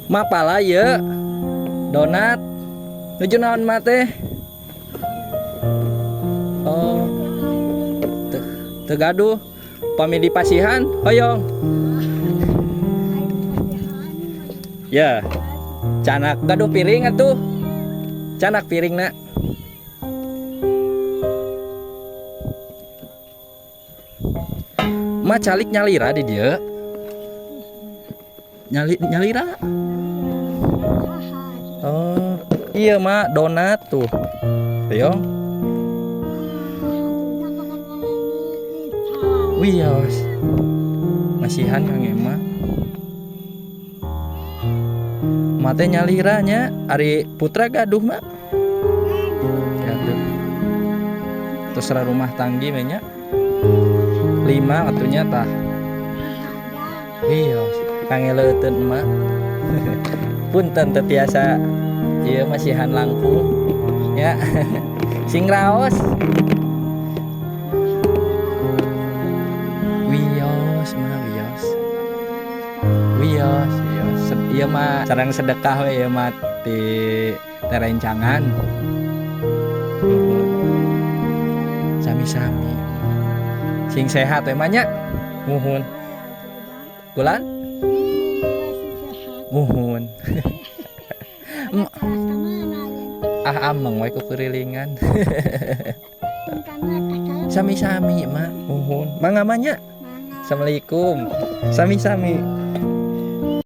Mapala ye donat nuju naon ma teh? Oh, teu gaduh. Pami dipasihan hoyong ya canak gaduh piring atuh canak piringna. Ma calik nyalira di dieu. Nyali nyalira. Oh, iya mak donat tuh. Ayo. Wios. Masihan Kang Ema. Mate nyalira nya ari putra gaduh mak. Gaduh. Terus rumah tanggi nya. 5 atunya tah. Wios. Pangeleuteun emak. Punten teu tiasa ieu masihan langkung ya. Sing raos. Wios mah wios. Wios, wios. Ieu mah sareng sedekah we ieu mah ti terencangan. Sami-sami. Sing sehat we mah nya. Muhun. Kulan? Muhun. Ah ameng we kukurilingan. Sami-sami mak. Muhun. Mangga mah nya. Assalamualaikum. Sami-sami.